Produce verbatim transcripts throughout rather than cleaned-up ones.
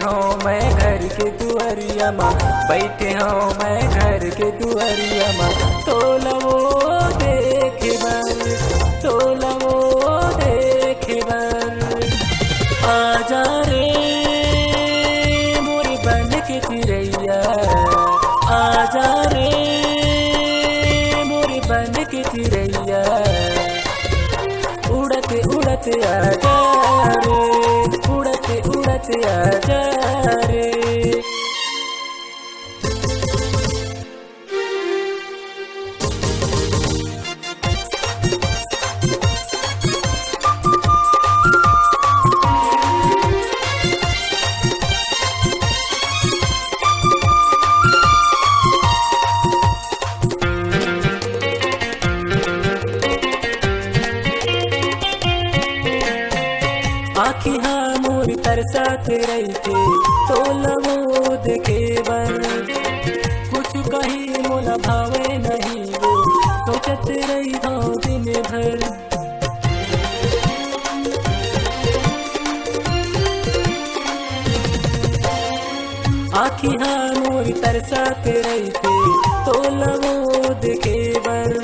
हूँ मैं घर के दुआरिया मा, बैठे हूँ मैं घर के दुआरिया मा, तोला वो देखे बर, तोला वो देखे बर। आजा रे मोर बन के चिरैया, आजा रे मोर बन के चिरैया, उड़त उड़त आजा रे, उड़त उड़त आजा रे। आँखी हा मोर तरसत रहिथे तोला वो देखे बर, कुछ कही मोला भावे नहीं वो, सोचत रहिथौं दिन भर। आँखी हा मोर तरसत रहिथे तोला वो देखे बर,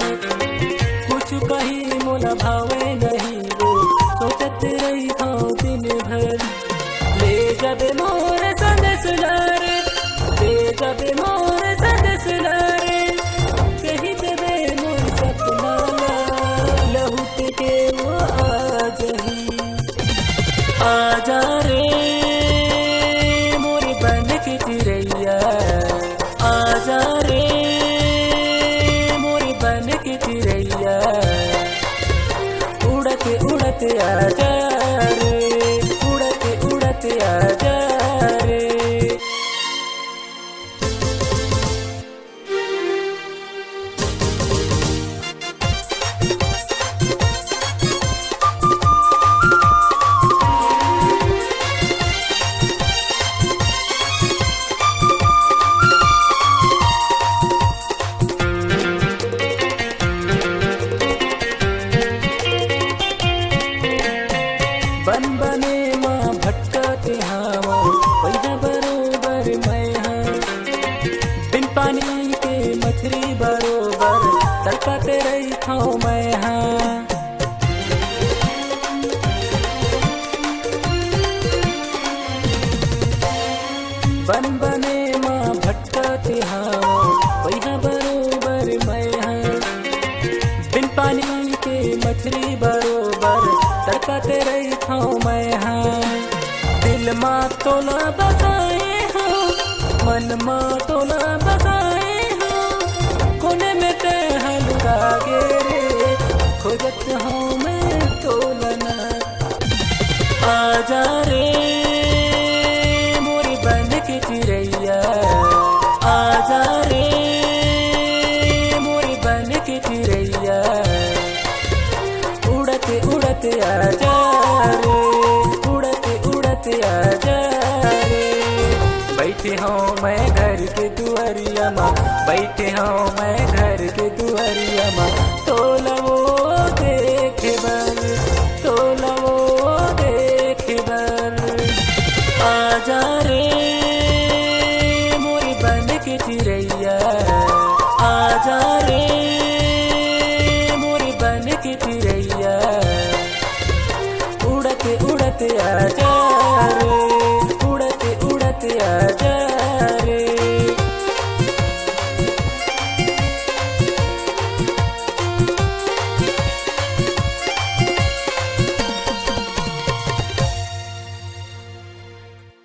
कुछ कही मोला भावे नहीं वो, सोचत रहिथौं दिन भर। ले जाबे मोर संदेश ला रे, ले जाबे मोर संदेश ला रे, कही देबे मोर सपना ला, लहुट के वो आ जही। आजा रे मोर बन के चिरैया, आजा रे मोर बन के चिरैया, उड़त उड़त आजा रे, उड़त उड़त आजा रे। बन बने मा भटकत हावं, पइहा बरोबर मैं हा। बिन पानी के मछरी बरोबर तड़पत रहिथौं मैं हा। बन बने मा भटकत हावं, पइहा बरोबर मैं हा। बिन पानी के मछरी बरोबर तड़पत रहिथौं मैं हा। दिल मा तोला बसाए हौं, मन मा तोला बसाए हौं, कोने में तैं हा लुका गे रे, खोजत हौं मैं तोला ना। आजा रे मोर बन के चिरैया, आजा रे मोर बन के चिरैया, उड़त उड़त आजा रे, उड़त उड़त आजा रे। बैठे हौं मैं घर के दुआरिया मा, बैठे हौं मैं घर के दुआरिया मा, तोला वो